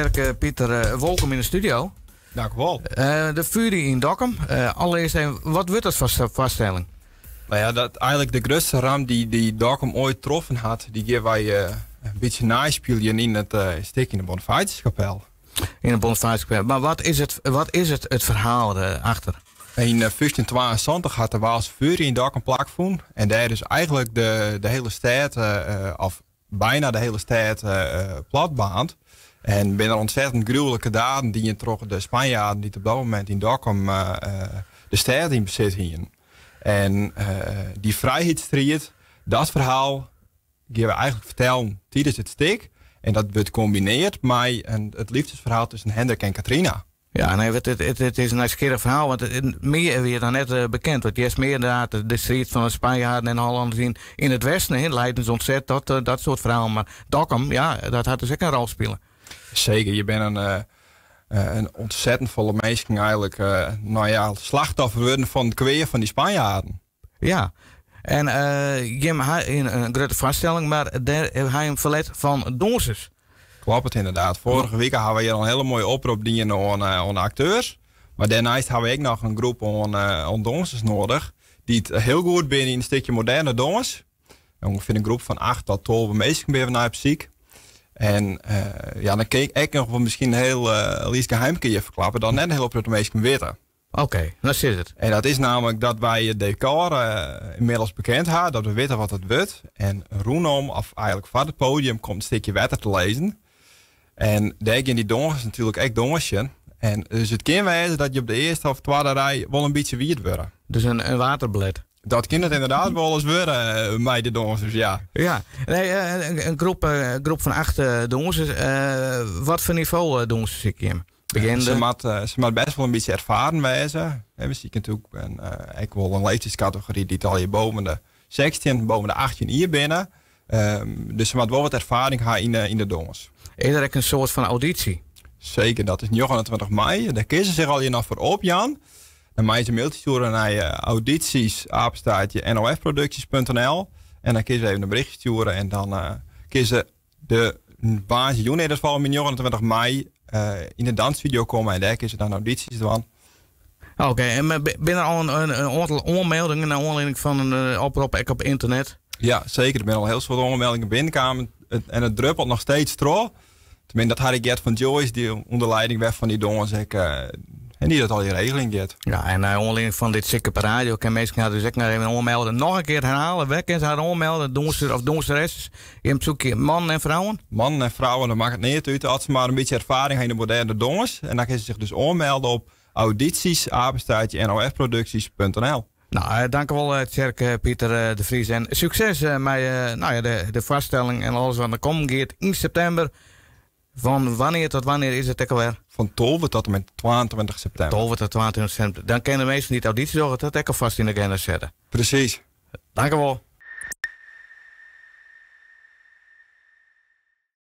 Tjerk Pieter, wolkom yn de studio. Dank u wol. De Fury yn Dokkum. Allereerst even, wat wurdt dat foar foarstelling? Nou ja, dat eigenlijk de grutste ramp dy't Dokkum oait troffen hat, dy gean wy in bytsje neispyljen yn it stik yn de Bonifatiuskapel. Yn de Bonifatiuskapel. Mar wat is it, wat is it, it ferhaal achter? Yn 1572 hat de Waalse Fury yn Dokkum plakfûn en dêr is eigenlijk de hiele stêd, of byna de hiele stêd platbaarnd. En binne der ûntsettend gruwelike daden dien troch de Spanjaarden dy't op dat momint yn Dokkum de stêd yn besit hienen. En dy frijheidsstriid, dat ferhaal gean we eigentlik fertellen tidens it stik. En dat wurdt kombineard mei it leafdesferhaal tusken Hendrik en Katrina. Ja, nee, it is in nijsgjirrich ferhaal, want my wie it noch net eh, bekend. Want earst mear inderdaad de striid fan de Spanjaarden en Hollanners yn it Westen, hè, Leidens ûntset, dat, eh, dat soart ferhalen. Mar Dokkum, ja, dat hat dus ek in rol spile. Seker, je binne in ûntsettend folle minsken eigentlik, nou ja, slachtoffer wurden fan it kwea fan dy Spanjaarden. Ja, en jim ha in grutte foarstelling, mar dêr ha jim ferlet fan dûnsers. Kloppet ynderdaad. Foarige wike ha we hjir al in hiele moaie oprop dien oan de akteurs. Mar dêrneist ha we ek noch in groep oan dûnsers noadich, dy't hiel goed binne yn in stikje moderne dûns. Ungefear in groep fan 8 tot 12 minsken binne we nei op syk. En ja, dan kin ik ek noch wol miskien in hiel lyts geheimke hjir ferklappe, dat net in hiel protte minsken witte. Oké, dan sis it. En dat is namelijk dat wy it dekor ynmiddels bekend ha, dat we witte wat it wurdt. En rûnom, of eigentlik foar it podium, komt in stikje wetter te lizzen. En dêr gean dy dûnsers natuerlik ek dûnsjen. En dus it kin wêze dat je op de earste of twadde rij wol in bytsje wiet wurde. Dus in waterballet. Dat kin it ynderdaad wolris wurde mei de dûnsers, ja. Ja, nee, in groep fan 8 dûnsers. Wat foar nivo dûnsers sykje jim? Se moat, se moat bêst wol in bytsje erfaren wêze. We sykje natuerlik ek wol in leeftydskategory dy't al hjir boven de 16, boven de 18 jier binne. Dus se moat wol wat erfaring ha yn de dûns. Is der ek in soart fan audysje? Seker, dat is 29 mei. Dêr kinne se sich al hjir noch foar opjaan. Dan meie se in mailtsje stjoere nei audities apenstaartje nofproducties.nl en dan kinne se even in berichtje stjoere en dan kinne se de woansdeitejûn yn ieder gefal om 29 mei yn de dansstudio komme en dêr kinne se dan audysjes dwaan. Oké, en binne der al in oantal oanmeldingen nei oanlieding fan in oprop ek op ynternet? Ja, seker. Der binne al hiel soad oanmeldingen binnenkaam en it druppelt noch steeds troch. Teminsten, dat ha ik heard fan Joyce, dy't ûnder lieding wer fan dy dûns ek en dy't dat al yn regeling giet. Ja, en nei oanlieding fan dit stik op de radio kin minsken har dus ek noch even oanmelde. Noch in kear herhale, wêr kinne se har oanmelde? Dûnser of dûnseres? Jim sykje mannen en frouwen? Mannen en frouwen, dat makket neat út. As se mar in bytsje erfaring ha yn de moderne dûns. En dan kinne se sich dus oanmelde op audities apenstaartje nofproducties.nl. Nou, dankewol Tjerk Pieter de Vries. En sukses mei nou ja, de foarstelling en alles wat der kommen giet yn septimber. Fan wannear tot wannear is it ek alwer? Fan 12 tot en met 22 septimber. 12 tot 22 septimber. Dan kinne de minsken dy't audysje dogge dat ek alfêst yn de agenda sette. Presys. Dankewol.